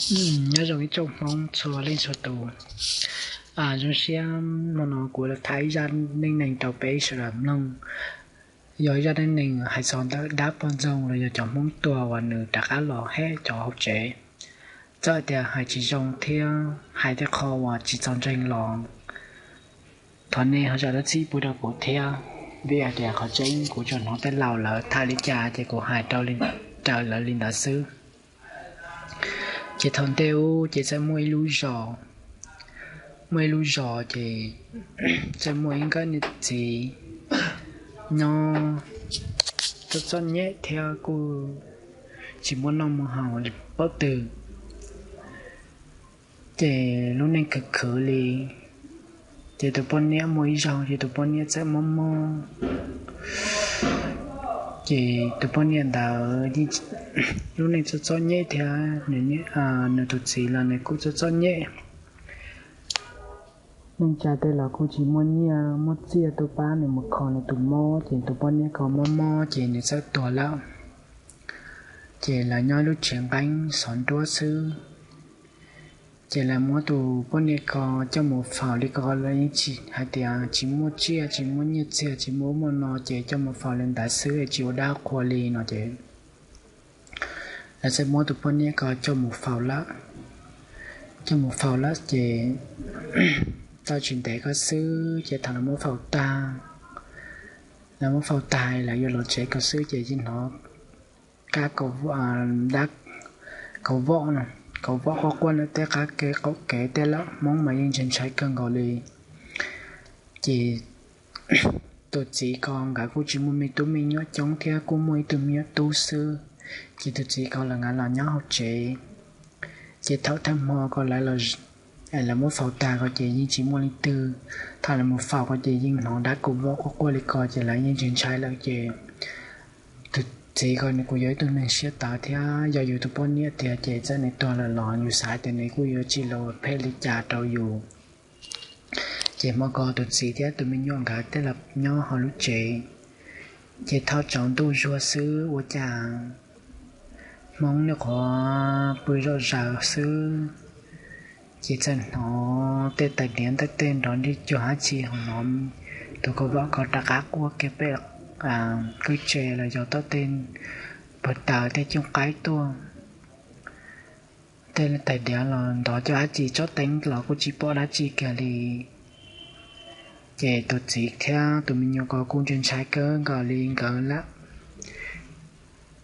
Nyob zoo ib tsoom Hmoob txhua leej txhua tus. Zoo siab hmo no kuv los tham ib zaj neej neeg rau peb sawv daws mloog. Yog ib zaj neej neeg hais txog ntawm dab poj ntxoog los yog cov Hmoob tuag uas nws rov qab los heb cov hauv tsev. Txawm tias hais tsis zoo thiab hais tej qho uas tsis txaus ntseeg los thov nej ho zam lub txim pub rau kuv thiab, vim hais tias qhov tseeb kuv tsuas hnov tej laus lawv tham li cas ces kuv hais raws lawv li ntawd xwb. Ces thaum ntej ub ces txawm muaj ib lub zos, muaj ib lub zos ces txawm muaj ib nkawm niam txiv nyob txom txom nyem thiab kuj tsis muaj noj muaj haus li pob tw. Ces lub neej khwv khwv li, ces tus poj niam muaj ib zaug ces tus poj niam txawm mob mob. Ces tus poj niam ntawd lub neej txom txom nyem thiab nws tus txiv los nws kuj txom txom nyem. Neej tsa tej los kuj tsis muaj nyiaj muaj txiaj tuaj pab nws mus kho nws tus mob, ces tus poj niam ko mob mob ces nws txawm tuag lawm. Ces lawv nyob lub tsev nqeeb xov nruab xwb. Ces lawv muab tus poj niam ko coj mus faus li ko, lawv yeej tsis hais tias tsis muaj tsiaj tsis muaj nyiaj txiag tsis muaj ub muaj no ces coj mus faus li ntawd xwb tsis ua dab qhua li no ces lawv txawm muab tus poj niam ko coj mus faus lawm. Coj mus faus lawm ces tau tsis ntev ko xwb ces thaum lawv muab faus tag, lawv muab faus tag lawv yuav los tsev ko xwb ces yeej hnov qab dab kaus voj, kaus voj quaj quaj ntawm tej qab kev qaum kev tej lawm, Hmoob mas yeej ntshai ntshai kawg nkaus li. Ces tus txiv ko nkawd kuj tsis muaj me tub me nyuam coob thiab, kuj muaj ib tug me nyuam tub xwb. Ces tus txiv ko lawv nkawd los nyob hauv tsev. Ces thaum thawj hmo ko lawv, lawv muab faus tag ko ces yeej tsis muaj leej twg. Thaum lawv mus faus ko ces yeej hnov dab kaus voj quaj quaj li ko ces lawv yeej ntshai ntshai lawm ces tus txiv ko nws kuj yog ib tug neeg siab tawv thiab, yog yus tus poj niam tiag ces txawm nws tuag lawm los yus xav tias nws kuj yuav tsis los phem li cas rau yus. Ces hmo ko tus txiv thiab tus me nyuam nkawd tej los nyob hauv lub tsev. Ces thaum tsaus ntuj zuag xwb ua cas Hmoob nws qhuav pw zom zaws xwb, ces txawm hnov tej tais diav ntawm tej nrov nrig cuag dab tsi ho hnov tus kaus voj ko rov qab quaj kiag pem kwj tse los yog tom tej pag taws tej cooj qaib tuaj. Tej tais diav los nrov cuag dab tsi, tsob teeb los kuj tsis pom dab tsi kiag li. Ces tus txiv thiab tus me nyuam ko kuj ntshai ntshai kawg nkaus li nkawd lawm.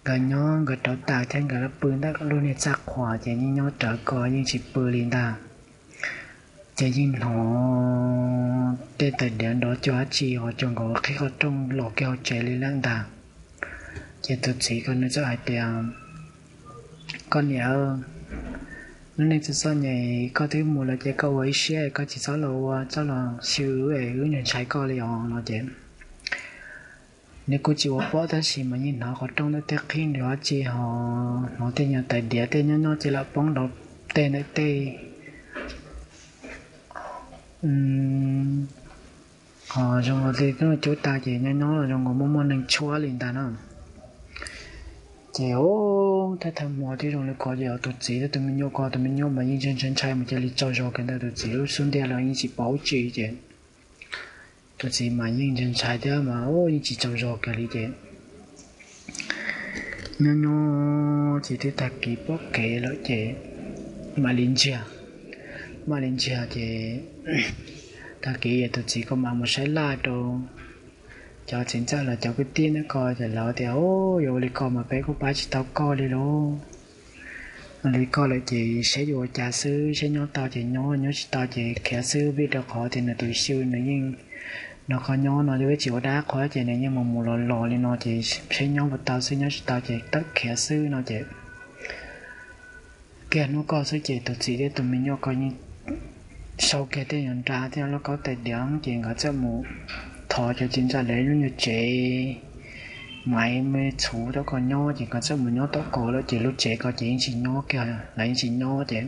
Nkawd nyob nkawd rauv taws thiab nkawd pw ntawm lub niag txaj qhuas ces yeej nyob rawv ko yeej tsis pw li ntag. Ces yeej hnov tej tais diav nrov cuag dab tsi ho cuag nkaus qhib qhov rooj los kiag hauv tsev li lawm ntag. Ces tus txiv ko nws txawm hais tias, koj niam, lub neej txom txom nyem koj twb mus lawm ces koj ua ib siab, koj tsis txhob los ua, txhob los xyuas wb es wb ntshai koj li os no ces nws kuj tsis ua pob tab sis mas yeej hnov qhov rooj ntawm tej qhib nrov dab tsi ho hnov tej nyuag tais diav tej nyob nyob ces lam poob nrov tej ntawm tej ho zoo li cub taw ces nyob nyob zoo nkaus muaj muaj neeg tshuab li ntag na. Ces thawj thawj hmo twb zoo li ko ces tus txiv thiab tus me nyuam ko, tus me nyuam mas yeej ntshai ntshai mus cia li tsaug zog kiag ntawm tus txiv lub xub ntiag los yeej tsis pom ub tsi ces tus txiv mas yeej ntshai ntshai thiab mas yeej tsis tsaug zog kiag li ces nyob nyob ces twb tag kis pom kev lawm ces mam li ntsiag, mam li ntsiag ces tag kis tus txiv ko mam mus saib laj rau cov txiv ntxawm los cov kwv tij ntawm ko ces lawv tias, yuav ua li ko mas peb kuj pab tsis tau koj li lauj. Ua li ko lawm ces seb yuav ua cas xwb, seb nyob tau ces nyob, nyob tsis tau ces khiav xwb, vim rau qhov tias nws tus xyw nws yeej nrog koj nyob no, yog tsis ua dab qhua ces nws yeej mus mus los los li no ces seb nyob puas tau xwb, nyob tsis tau ces tawm khiav xwb no ces kiag hnub ko xwb ces tus txiv thiab tus me nyuam ko yeej sau kiag tej nyuag nra thiab lauj kaub tais diav ces nkawd txawm mus thov cov txiv ntxawm lawv lub nyuag tsev maiv me txhuv rau ko nyob ces nkawd txawm mus nyob tom ko lawm ces lub tsev ko ces yeej tsis nyob kiag, lawv yeej tsis nyob ces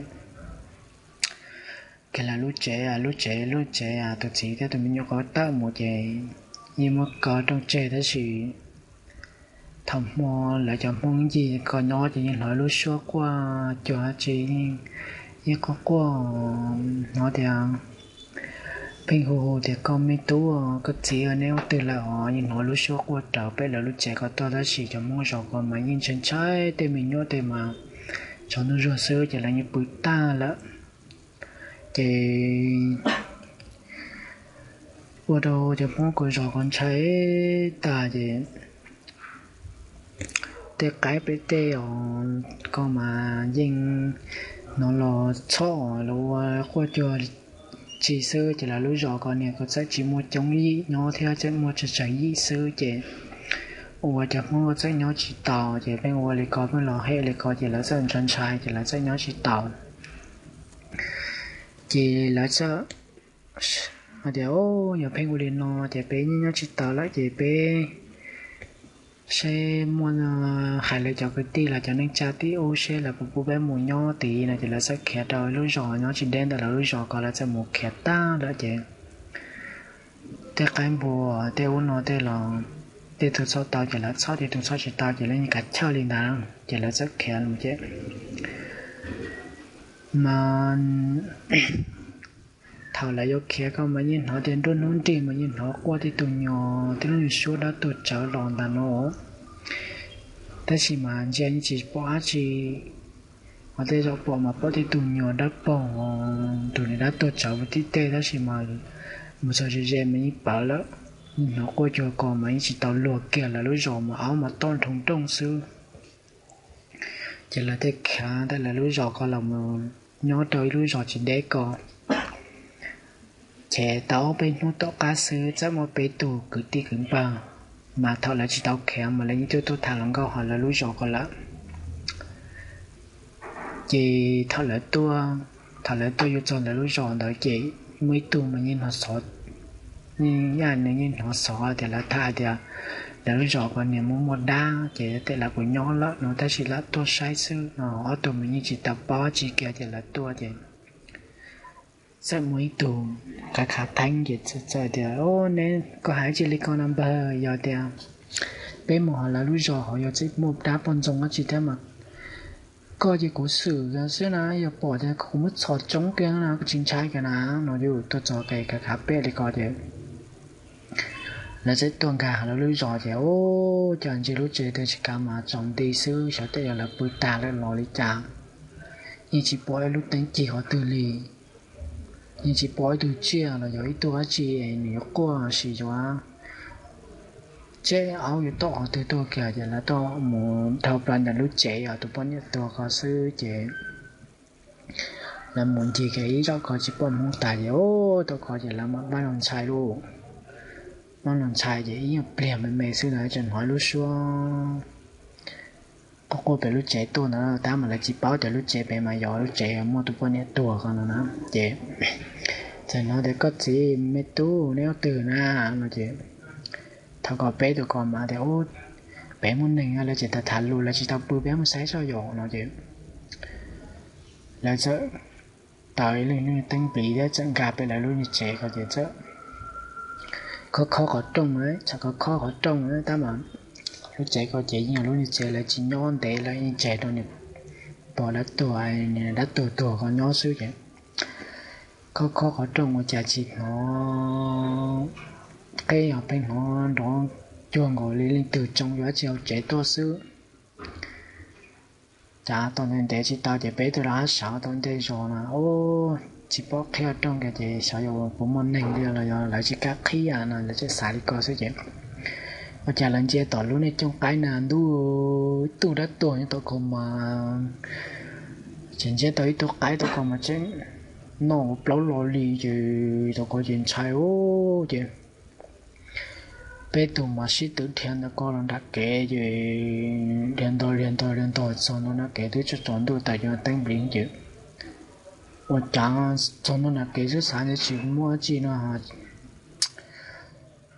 kiag lawv lub tsev, lub tsev, lub tsev tus txiv thiab tus me nyuam ko tawm mus ces yeej muab kaw rooj tseg tab sis Thaum hmo lawv cov Hmoob ncig ko nyob ces yeej hnov lub suab quaj cuag dab tsi, yeej quaj quaj, hnov tias pheej hu hu tias, koj me tub, koj txiv, neb ua twg lawm os? Yeej hnov lub suab quaj raws pem lawv lub tsev ko tuaj, tab sis cov Hmoob zos ko mas yeej ntshai ntshai tej me nyuam tej mas tsaus ntuj zuag xwb ces lawv yeej pw tag lawm. Ces ua rau cov Hmoob ko zos ko ntshai tag ces tej qaib pem tej os ko mas yeej hnov los txhob los ua quaj cuag tsi xwb ces lawv lub zos ko niag ko txawm tsis muaj coob yim nyob thiab, txawm muaj tsawg tsawg yim xwb ces ua cov Hmoob ko txawm nyob tsis taus ces pheej ua li ko pheej los hem li ko ces lawv txawm ntshai ntshai ces lawv txawm nyob tsis taus. Ces lawv txawm hais tias, yog pheej ua li no ces peb nyob tsis taus lawm ces peb seb muaj, hais lawv cov kwv tij los cov neej tsa tim ub seb lawv puas pub peb mus nyob tid no ces lawv txawm khiav rau lub zos nyob tsis deb ntawm lawv lub zos ko, lawv txawm mus khiav tag lawm ces tej qaib npua tej ub no tej los tej tus txhoj tau ces lawv txhoj, tej tus txhoj tsis tau ces lawv yeej kav chawj li ntawd ces lawv txawm khiav ces mas thaum lawv yuav khiav ko mas yeej hnov tias nruab hnub nrig mas yeej hnov quaj tej tus nyuag, tej lub nyuag suab dab tuag tsawv los ntag no. Tab sis mas ntsia yeej tsis pom dab tsi, ho tej zaum pom mas pom tej tus nyuag dawb paug, tus niag dab tuag tsawv ua tim tej, tab sis mas mus txog ze ze mas yeej pawv lawm. Yeej hnov quaj cuag ko mas yeej tsis tau luag kiag, lawv lub zos mas aub mas toj nroo nrooj xwb. Ces lawv thiaj khiav ntawm lawv lub zos ko los mus nyob rau ib lub zos tsis deb ko. Ces tau ob peb hnub tom qab xwb txawm muaj peb tug kwv tij kwv npawg, mas thaum lawv tsis tau khiav mas lawv yeej tuaj tuaj tham hluas nkauj hauv lawv lub zos ko lawm. Ces thaum lawv tuaj, thaum lawv tuaj yuav txog ntawm lub zos ntawd ces muaj ib tug mas yeej hnov xov, yeej hnov xov tias lawv tham tias lawv lub zos ko niag muaj muaj dab ces tej lawv puas nyob lawm no, tab sis lawv tuaj saib xwb no. Ob tug mas yeej tsis tau paub tsis kiag ces lawv tuaj ces txawm muaj ib tug khav khav theeb ces txawm tias, neb, koj hais tsis li ko no npawg, yog tias peb mus hauv lawv lub zos hauv yog txawm muaj dab poj ntxoog dab tsi thiab mas koj ces kuv xwm xwb na, yog pom tias kuv muab txhos tsoob kiag na, kuv tsis ntshai kiag na no. Yus tuaj txog khav khav peb li ko ces lawv txawm tuaj nkag hauv lawv lub zos ces ub, cov ntsia lub tsev twb tsis kav mas tsaus nti xwb, xyov tej yog lawv pw tag lawm los li cas. Yeej tsis pom ib lub teeb cig qhov twg li, yeej tsis pom ib tug tsiaj los yog ib tug dab tsi es nws yuav quaj sis yuav tseb aub yuav tom qhov twg tuaj kiag ces lawv tuaj mus dhau plaws ntawm lub tsev os, tus poj niam tuag ko xwb ces lawv mus ncig kiag ib zaug ko tsis pom Hmoob tas ces ub, tau ko ces lawv mam pab los ntshai lauj. Pab los ntshai ces ib nyuag pliag me me xwb ntawd tseem hnov lub suab quaj quaj pem lub tsev tuaj ntawd tab mas lawv tsis paub tias lub tsev pem mas yog lub tsev muaj tus poj niam tuag ko no na. Ces txawm hnov tias koj txiv me tub neb ua twg na no ces thaum ko peb tus ko mas tias ub, pem muaj neeg lawv tseem tham tham lus lawv tsis tau pw peb mus saib saib yom no ces lawv txawm taws ib leeg teeb plis thiab txawm nkag pem lawv lub niag tsev ko ces txawm khob khob qhov rooj, txawm khob khob qhov rooj tab mas lub tsev ko ces yeej yog lub niag tsev lawv tsis nyob ntev lawv yeej tseg rau niam pog dab tuag, dab tuag tuag ko nyob xwb ces khob khob qhov rooj ua cas tsis hnov qeb os, pheej hnov nrov cuag nkaus li leej twg tsoo yuav tsis hauv tsev tuaj xwb. Cas tau ntev ntev tsis tau ces peb twb rov qab sawv tau ntej zos no ub, tsis pom qhib qhov rooj kiag ces xyov yog puas muaj neeg li los yog lawv tsis kam qhib no, lawv tseem xav li ko xwb ces ua cas lawv ntsia tom lub niag cooj qaib na ntuj, ib tug dab tuag nyob tom ko mas, ces ntsia tau ib tug qaib tom ko mas tseem noj ua plaub lo li ces tom ko ces ntshai ub ces peb tug mas sib tw dhia ntawm ko los nram kev ces dhia ntog dhia ntog dhia ntog txog ntua nram kev twb tsaus ntuj tas ces teeb plis ces ua cas txog ntua nram kev xwb xav tias tsis muaj dab tsi no,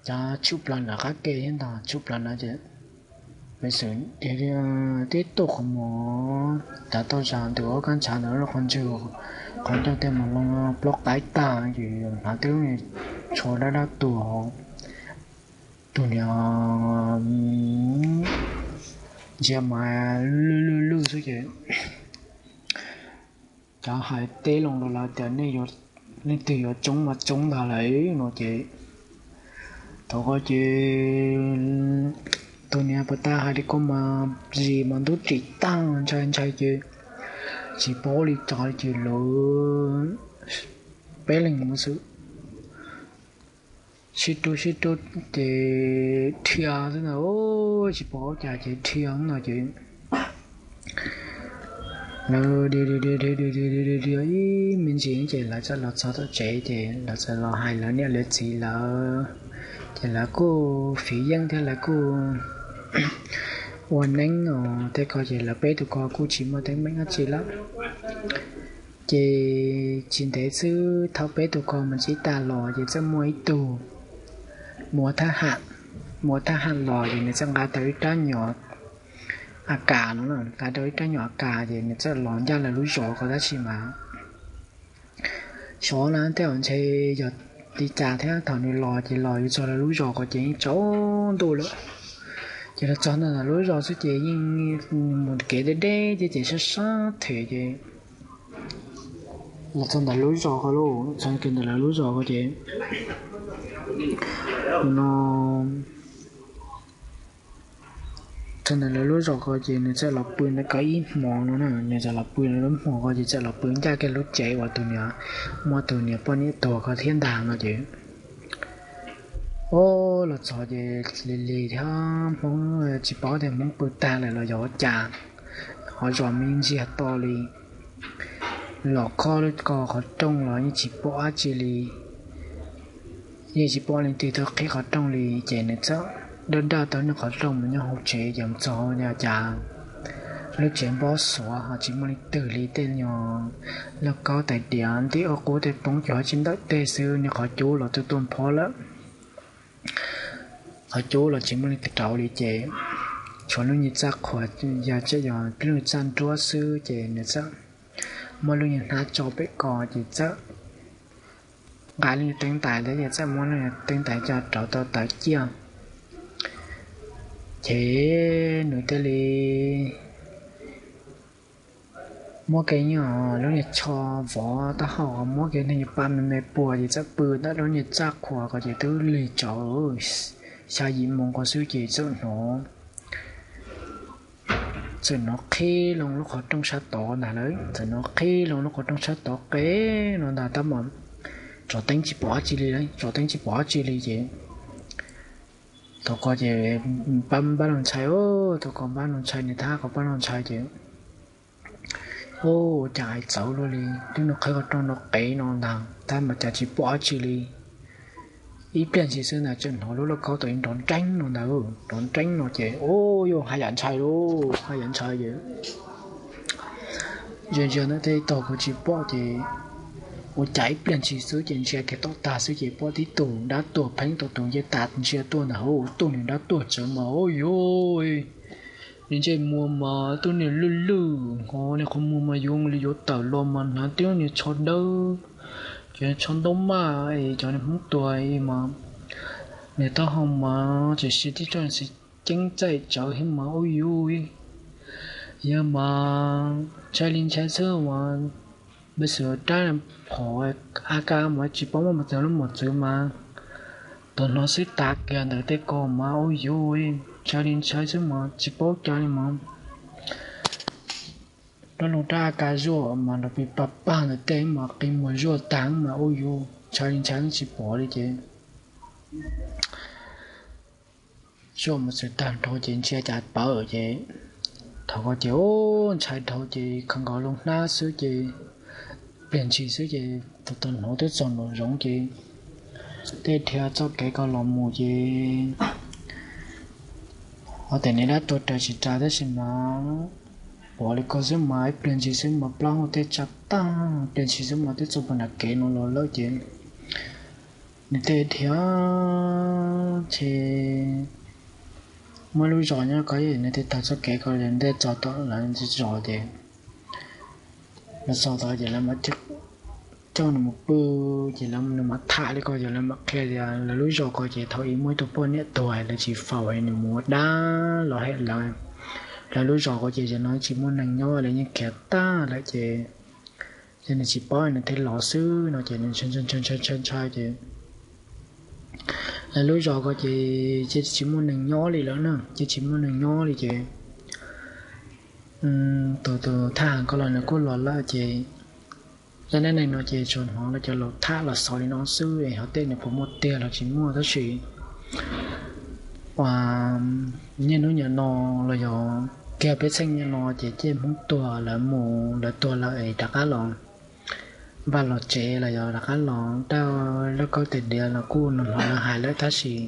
cas tshwm plaws nram qab ke thiab ntag, tshwm plaws na ces peb xwm dhia tib tuj qhov muag, tav toj zas ntawm ob kab ntshav ntawd lub qhov ntswg, qhov ncauj tej mus loo plaub qaib tag ces hnav tib lub niag tsho dab dab tuag, tus niag ntsia mas lwj lwj lwj xwb ces cov hais teb loo rau lawv tias nej leej twg yuav tsoob mas tsoob ntag lawm no ces thaum ko ces tus niag puas tas hais li ko mas zis mas ntub ris tag ntshai ntshai ces tsis paub li cas ces lawv peb leeg mus xwb sib rub sib rub ces dhia xwb ntag, tsis paub cas ces dhia no ces lawv dhia dhia dhia dhia dhia dhia ib me ntsis ces lawv txawm los txog tom tsev ces lawv txawm los hais lawv niam lawv txiv lawv, ces lawv kuj fiv yeej thiab lawv kuj ua neeb os tej ko ces lawv peb tus ko kuj tsis muaj teeb meem dab tsi lawm. Ces tsis ntev xwb thaum peb tus ko mus ntsib tas los ces txawm muaj ib tug mus ua thab ham, mus ua thab ham los ces nws txawm nqa tau ib rab nyuam a kas no, nqa tau ib rab nyuam a kas ces nws txawm los ncaj lawv lub zos ko tab sis mas xyov na tej zaum ntshe yog li cas thiab thaum nws los ces los yuav txog lawv lub zos ko ces yeej tsaus ntuj lawm. Ces los txog ntawm lawv lub zos xwb ces yeej mus kev deb deb thiab ces sab sab them ces los txog ntawm lub zos ko lauj, txog kiag ntawm lawv lub zos ko ces no txog ntawm lawv lub zos ko ces nws txawm los pw ntawm ko ib hmos no na, nws txawm los pw ntawm lub hmos ko ces txawm los pw ncaj kiag lub tsev uas tus niag muaj tus niag poj niam tuag ko thiab ntag no ces o los txog ces lig lig thiab Hmoob tsis paub tias Hmoob pw tag lawm los yog ua cas, qhov zos mas yeej ntsiag to li, los khob lub ko qhov rooj los yeej tsis pom dab tsi li, yeej tsis pom leej twg tuaj qhib qhov rooj li ces nws txawm daj daj tau niag qhov rooj mus nyob hauv tsev ces mus txog hauv cas lub tsev npob xuav ho tsis muaj leej twg li, tej nyuag lauj kaub tais diav ntim ua qub tej poob ces ho tsis ntawm tej xwb, niag qhov cub los twb tuaj phob lawm, qhov cub los tsis muaj leej twg rauv li ces tshuav lub niag txaj qhuas, yog tseem yog lub niag txaj nruab xwb ces nws txawm muab lub niag hnab tso pem ko ces txawm nqa lub niag teeb tais thiab ces txawm muab lub niag teeb tais coj rauv tau tawv ciaj. Ces nws thiaj li muab kiag lub niag tsho vov taub hau, muab kiag niag pa me me puag ces txawm pw ntawm lub niag txaj qhuas ko ces twb lig tsaus xya yim moo ko xwb ces txawm hnov, txawm hnov qhib loo lub qhov rooj sab tod ntag lauj, txawm hnov qhib loo lub qhov rooj sab tod qe no ntag tab mas tso teeb tsis pom dab tsi li, tso teeb tsis pom dab tsi li ces thaum ko ces pab npab los ntshai, thaum ko npab los ntshai nws thab ko pab los ntshai ces ua cas hais txawv luaj li, twb hnov qhib qhov rooj no qe no ntag tab mas cas tsis pom dab tsi li. Ib pliag ntsis xwb ntag tseem hnov lub lauj kaub tau nrov nreeb no ntag, nrov nreeb no ces ua yuav haj yam ntshai lauj, haj yam ntshai ces ntsia ntsia ntawm tej tog kuj tsis pom ces ua cas ib pliag ntsis xwb ces ntsia kiag tom tag xwb ces pom tib tug dab tuag pheeb tau tus ncej tas ntsia tuaj ntag, ua tug niag dab tuag tsawv mas ua yuav niag ntsej muag mas tub niag lwj lwj ho niag qhov muag mas yuav li yuav tawm los mas hnav tib niag tsho dawb, cov tsho ntaub maj es cov niag Hmoob tuag mas niag taub hau mas tseem siav tib tsob ceeb txaij tsawv thiab mas ua yuav yog mas ntshai li ntshai xwb mas peb xwm rab phom a ka mas tsis paub muaj mus txog lub mos txwv mas tau hnov xwb tas kiag ntawm tej ko mas ua yuav ntshai li ntshai xwb mas tsis paub cas li mas rab loo rab a ka zuaj mas nrov pis pag pag ntawm tej mas qi muag zuaj tag mas ua yuav ntshai li ntshai tsis pom li ces zuaj mus txog tag nrho ces ntsia cas pawv ces thaum ko ces ntshai dhau ces kho nkaus loo hnab xwb ces pliag ntshis xwb ces tau hnov twb txog nraum zoov ces tej dhia txoj kev ko los mus ces ho tias niag dab tuag raws tsis raws tab sis mas pom li ko xwb mas ib pliag ntshis xwb mas plaub hau tej tsa tag, pliag ntshis xwb mas twb txog puag nram kev no los lawm ces nws tej dhia ces muaj lub zos nyob ko nws tej tag txoj kev ko ntej txog tom lawv zos ces lawv txog tod ces lawv mam coj nws mus pw ces lawv nws mam tham li ko ces lawv mam qhia tias lawv lub zos ko ces thaum ub muaj ib tug poj niam tuag lawv tsis faus nws mus ua dab los hem lawv lawv lub zos ko ces tam no tsis muaj neeg nyob, lawv yeej khiav tag lawm ces, ces nws tsis paub, nws thiaj los xwb no ces nws ntshai ntshai ntshai ces lawv lub zos ko ces ces tsis muaj neeg nyob li lawm na, ces tsis muaj neeg nyob li ces tus tus thab ham ko los nws kuj los lawm ces zaj dab neeg no ces tsuas hnov lawv cov laus tham los xaus li no xwb es hais tias nws puas muaj tiag los tsis muaj tab sis uas niaj hnub nim no los yog kiag peb txheej nim no ces cej Hmoob tuag lawv mus lawv tuag lawm es rov qab los vaj los tsev los yog rov qab los rau lub kaub tes diav los kuj hnov lawv hais lawm tab sis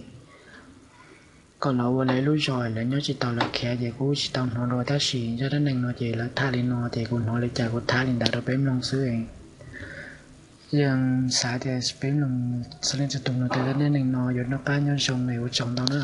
kom los ua lawv lub zos lawv nyob tsis tau lawv khiav ces kuv tsis tau hnov dua tab sis zaj dab neeg no ces lawv tham li no ces kuv hnov li cas kuv tham li ntawd rau peb mloog xwb. Yeej xav tias peb mloog xav leej txhua tus mloog tau zaj dab neeg no yuav noj qab nyob zoo es ua tsaug ntau na.